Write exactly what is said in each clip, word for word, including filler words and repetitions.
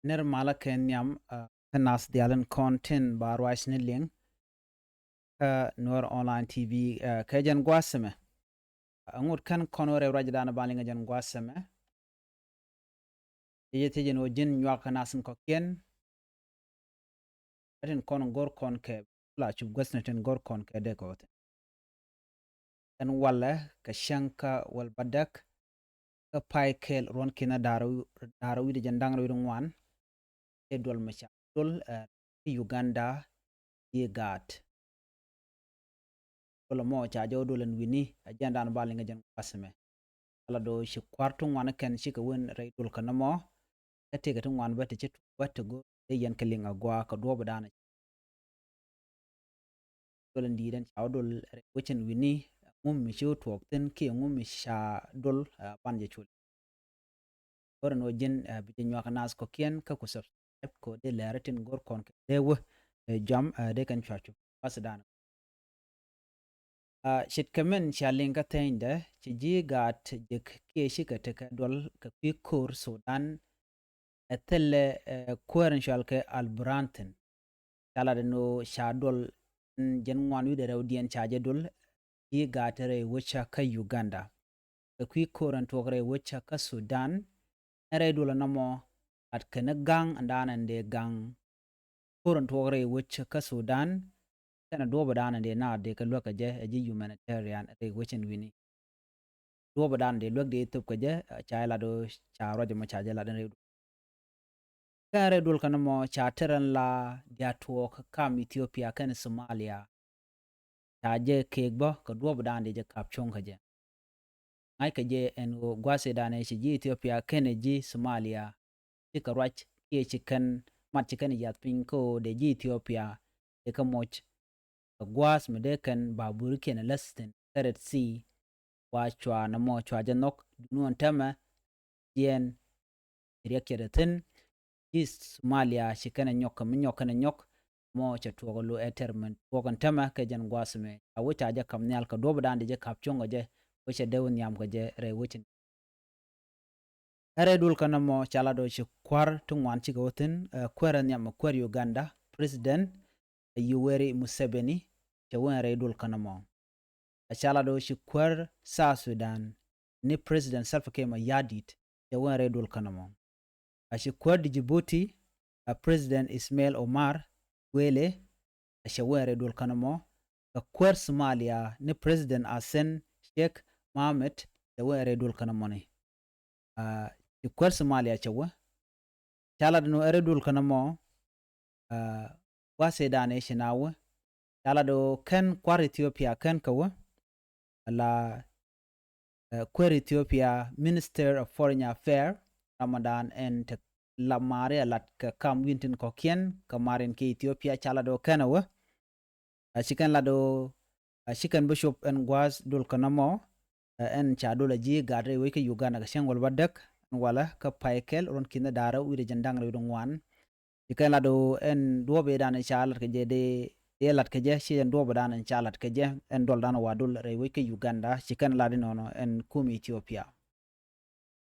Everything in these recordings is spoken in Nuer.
Nir malä kɛ nhiam, ɛ, kä nath diaal tin kɔn tin ba ruac ni liŋ kä Nuer Online T V, ɛ, kɛ jɛn gua̱a̱th ɛmɛ. Ɛ, ŋut kɛn kɔn wä rɛy ruacdan ba liŋ kɛ jɛn gua̱a̱th ɛmɛ. Cɛ jɛ thiec ɛn ɣöö ji̱n nyuak kɛ nath tin kɔ̱kiɛn. Ɛ tin kɔn go̱r kɔn kɛ la cup guäthni tin go̱r kɔn kɛ dee kɔth. Ɛn walɛ kɛ cäŋ kä wäl bädäk kä pay kɛl ruɔ̱n ki̱n da̱r, da̱r wi̱cdɛ jɛn da̱ŋ rɛw wi̱cdɛ ŋuan. Ɛ duɔl mɛ ca duɔl, ɛ, kä Uganda ji̱ gaat. Duɔl mɔ ca jɛ wä duɔl ɛn wi̱ni, ɛ jɛn dan ba liŋ kɛ jɛn gua̱a̱th ɛmɛ. Ala do̱ ci kua̱r ti ŋuan kɛn cikɛ wä rɛy duɔl kä nɔmɔ. Kä tëëkɛ ti ŋuan bä ti ci tuɔɔk bä ti go̱r dee yɛn kɛ liŋ agua kɛ duɔ̱ɔ̱p dan. Duɔl in di̱i̱t ɛn ca wä duɔl rɛy wecin wi̱ni, ŋu mi ci wä tuɔɔk thi̱n kiɛ ŋu mi ca duɔl, ɛ, ban jɛ cul. Go̱r ɛn ɣöö ji̱n, ɛ, bi jɛ nyuak nath kɔ̱kiɛn kä ku subscribe kɛ ɣöö dee lɛr tin go̱r kɔn kɛ dee wä, ɛ, jɔam, ɛ, dee kɛn cua cup gua̱thdan. Ɛ, ce̱tkɛ min cia liŋ kä thɛnydɛ, ci ji̱ gaat jek kiɛ cikɛ tekɛ duɔl kɛ kui̱ ko̱r Sudan, ɛ, thilɛ, ɛ, kuäär in cɔal kɛ Al Burhan thi̱n. Ca lat ɛn ɣöö ca duɔl ɛn jɛn ŋuan wi̱cdɛ rɛwdiɛn ca jɛ duɔl ji̱ gaat rɛy wecä kä Uganda. Kɛ kui̱ ko̱r in tuɔɔk rɛy wecä kä Sudan, ɛn rɛy duɔl ɛn nɔmɔ lat kɛn ga̱ŋ ɛn dan ɛn dee ga̱ŋ. Ko̱r in tuɔɔk rɛy wecä kä Sudan, kɛnɛ duɔ̱ɔ̱p ɛn dan ɛn dee naath dee kɛ luäk kɛ jɛ, ɛ ji̱ humanitarian rɛy wecin wi̱ni. Duɔ̱ɔ̱p ɛn dan dee luäk dee thop kɛ jɛ, ɛ, ca jɛ lat ɣöö ca ruac ɛmɔ ca jɛ lat ɛn rɛy duɔl. Kɛn rɛy duɔl kä nɔmɔ ca tɛr ɛn la diaal tuɔɔk kam Ethiopia kɛnɛ Somalia. Ca jɛ kek bä kɛ duɔ̱ɔ̱p dan dee jɛ kap cuɔ̱ŋ kä jɛ. Ŋa̱ckɛ jɛ ɛn ɣöö gua̱a̱th ëëdan ëë ci ji̱ Ethiopia kɛnɛ ji̱ Somalia cikɛ ruac kiɛ ci kɛn mat ci kɛn yath piny kä ɣöö dee ji̱ Ethiopia dee kɛ moc kɛ gua̱a̱th mi dee kɛn baburikiɛn läth thi̱n kä Red Sea. Wa cua nɔmɔ cua jɛ nhɔk duŋni ɛn täämɛ jiɛn riɛk cɛ dee thi̱n. Ji̱ Somalia ci kɛn ɛ nyɔk kɛ mi nyɔk kɛn ɛ nyɔk mɔ cɛ tuɔɔk ɛ lo ɛ tɛr min tuɔɔk ɛn täämɛ kɛ jɛn gua̱a̱th ɛmɛ. Ca wä ca jɛ kap nhial kɛ duɔ̱ɔ̱p dan dee jɛ kap cuɔ̱ŋ kɛ jɛ wä cɛ dee wä nhiam kɛ jɛ rɛy wecin. Ɛ rɛy duɔl kä nɔmɔ ca lat ɣöö ci kua̱r ti ŋuan cikɛ wä thi̱n, ɛ, kuäär ɛ nhiam ɛ kuäär Uganda, President, ɛ, Yoweri Museveni, cɛ wä ɛn rɛy duɔl kä nɔmɔ. Ɛ ca lat ɣöö ci kuäär South Sudan ni President Salva Kiir Mayardit, cɛ wä ɛn rɛy duɔl kä nɔmɔ. Ɛ ci kuäär Djibouti, ɛ, President Ismail Omar Guelleh, ɛ cɛ wä ɛn rɛy duɔl kä nɔmɔ. Kɛ kuäär Somalia ni President Hassan Sheikh Mohamud, cɛ wä ɛn rɛy duɔl kä nɔmɔni. Ɛ, ci kuäär Somalia cɛ wä. Ca lat ɛn ɣöö ɛ rɛy duɔl kä nɔmɔ, ɛ, gua̱a̱th ëëdan ëë ci naath wä. Ca lat ɣöö kɛn kua̱r Ethiopia kɛn kɛ wä. Ala, ɛ, kuäär Ethiopia Minister of Foreign Affairs, Ramadan ɛn te la mari a lat kɛ kam wi̱n tin kɔ̱kiɛn kɛ marin kɛ Ethiopia ca lat ɣöö kɛn ɛ wä. Ɛ, ci kɛn lat ɣöö, ɛ, ci kɛn bä cop ɛn gua̱a̱th duɔl kä nɔmɔ, ɛ, ɛn ca duɔl ɛ ji̱ gaat rɛy wec kä Uganda kɛ cäŋ wäl bädäk ɛn walɛ kä pay kɛl ruɔ̱n ki̱n da̱ŋ rɛw wi̱cdɛ jɛn da̱ŋ rɛw wi̱cdɛ ŋuan. Ci kɛn lat ɣöö ɛn duɔ̱ɔ̱p ëëdan ca lat kɛ jɛ dee, dee lat kɛ jɛ, ci ɛn duɔ̱ɔ̱p ëëdan ca lat kɛ jɛ, ɛn duɔldan wa duɔl rɛy wec kä Uganda, ci kɛn lat inɔnɔ ɛn kum Ethiopia.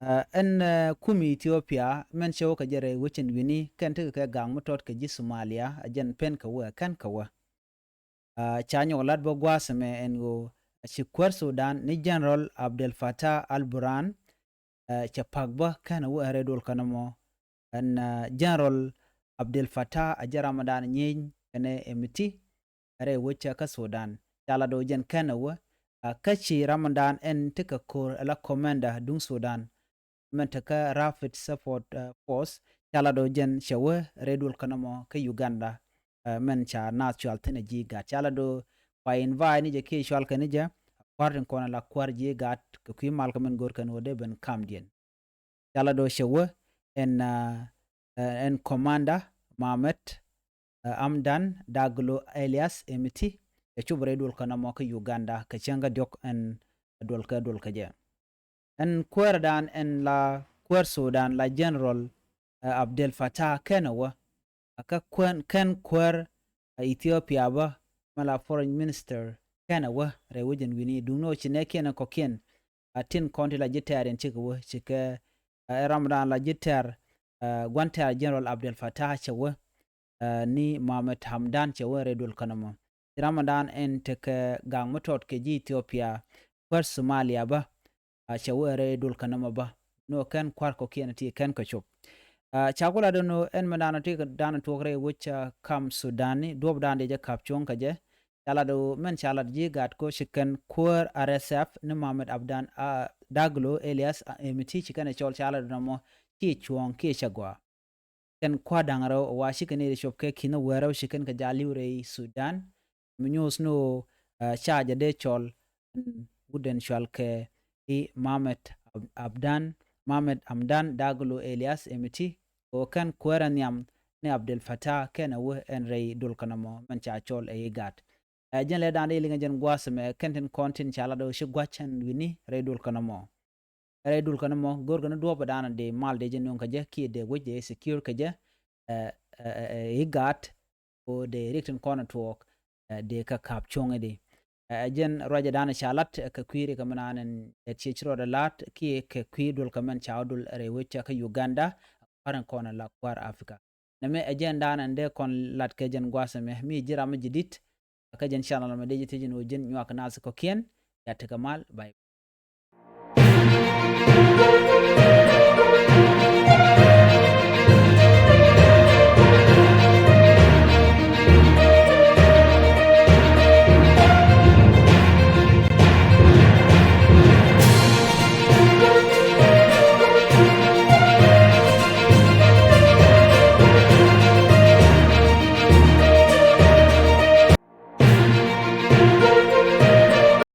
Ɛ, ɛn, ɛ, kum Ethiopia, mɛn cɛ wä kɛ jɛ rɛy wecin wi̱ni, kɛn tekɛ kɛ ga̱a̱ŋ mi tɔt kɛ ji̱ Somalia, ɛ jɛn pen kɛ wä, ɛ kɛn kɛ wä. Ɛ, ca nyɔk lat bä gua̱a̱th ɛmɛ ɛn ɣöö, ɛ, ci kuäär Sudan ni General Abdel Fattah al-Burhan, ɛ, cɛ pak bä kɛn ɛ wä ɛn rɛy duɔl kä nɔmɔ. Ɛn, ɛ, General Abdel Fattah ɛ jɛn ram ëëdan nyieny kɛnɛ Hemedti rɛy wecä kä Sudan. Ca lat ɣöö jɛn kɛn ɛ wä, ɛ, kä ci ram ëëdan ɛn tekɛ ko̱r ala commander duŋ Sudan mɛn tekä Rapid Support, ɛ, Force. Ca lat ɣöö jɛn cɛ wä rɛy duɔl kä nɔmɔ kä Uganda, ɛ, mɛn ca naath cual thi̱n ɛ ji̱ gaat. Ca lat ɣöö kua invite ni jɛ kiɛ cual kɛ ni jɛ, kua̱r tin kɔn ala kua̱r ji̱ gaat kɛ kui̱ mal kɛ mɛn go̱o̱r kɛn ɣöö dee ben kamdiɛn. Ca lat ɣöö cɛ wä ɛn, ɛ, ɛ, ɛn Commander Mohamed, ɛ, Hamdan Daglo alias Hemedti, cɛ cop rɛy duɔl kä nɔmɔ kä Uganda kɛ cäŋ kä diɔ̱k ɛn duɔl kä duɔl kä jɛ. Ɛn kuäärdan ɛn la kuäär Sudan la General, ɛ, Abdel Fattah kɛn ɛ wä. Ɛ kä kuän, kɛn kuäär, ɛ, Ethiopia bä mɛ la Foreign Minister kɛn ɛ wä rɛy wec ɛn wi̱ni duŋni ɣöö ci nɛɛkiɛn ɛ kɔ̱kiɛn, ɛ, tin kɔn ti la ji̱ tɛ̈r in cikɛ wä cikɛ, ɛ, ɛ ram dan la ji̱ tɛ̈r, Gua̱n tɛ̈r General Abdel Fattah cɛ wee ni Mohamed Hamdan cɛ wee rɛy duɔl kɛn ɛmɔ. Ci ram ëëdan ɛn tekɛ gaŋ mi tɔt kɛ ji̱ Ethiopia kuäär Somalia bä, cɛ wee rɛy duɔl kɛn ɛmɔ bä. Ni ɣöö kɛn kua̱r kɔ̱kiɛn ti kɛn kɛ cop. Ca ku lat ɛn ɣöö ɛn mɛn dan ti dan tuɔk rɛy wec kam Sudan ni duɔ̱ɔ̱pdan dee jɛ ka̱p cuɔ̱ŋ kɛ jɛ. Ca lat ɣöö mɛn ca lat ji̱ gat ko ci kɛn kuäär R S F ni Mohamed Abdan Daglo Elias Emiti ci kɛn ɛ cɔl ca lat ɛn ɛmɔ ci cuɔ̱ɔ̱ŋ kiɛ cɛ gɔaa. Kɛn kua̱r da̱ŋ rɛw wa ci kɛn iri cop kɛ ki̱n wee rɛw ci kɛn kɛ jal li̱w rɛy Sudan. Mi nyuuth ni ɣöö ca jɛ dee cɔl wut den cual kɛ i̱ Mohamed Abdan, Mohamed Hamdan Daglo Elias Emiti. Ɣöö kɛn kuäär ɛ nhiam ni Abdel Fattah kɛn ɛ wee ɛn rɛy duɔl kɛn ɛmɔ mɛn ca cɔl ɛ i̱ gat. Ɛ jɛn lɛ dan dee liŋɛ jɛn gua̱a̱th ɛmɛ kɛn tin kɔn tin ca lat ɣöö ci gua̱c ɛn wi̱ni rɛy duɔl kɛn ɛmɔ. Rɛy duɔl kɛn ɛmɔ go̱o̱r kɛn duɔ̱ɔ̱p ɛ dan dee mal dee jɛ nuɔ̱ŋ kɛ jɛ kiɛ dee wec dee secure kɛ jɛ. I̱ gat ko dee rik tin kɔn ɛ tuɔɔk dee kɛ ka̱p cuɔ̱ŋ i̱di. Ɛ jɛn ruacɛ dan ca lat kɛ kui̱ ri kɛ mɛn an ɛn ɛ ciec rɔɔdɛ lat kiɛ kɛ kui̱ duɔl kɛ mɛn ca wä duɔl rɛy wec cɛ kä Uganda. Kua̱r in kɔn ɛ la kua̱r Africa. Nɛmɛ ɛ jɛn dan ɛn dee kɔn lat kɛ jɛn gua̱a̱th ɛmɛ mi ji̱ ram mi ji̱ di̱t. Kä jɛn channel mɛ dee ji̱ thiec in ɣöö ji̱n nyuak naath kɔ̱kiɛn. Ya tekɛ mal, bye.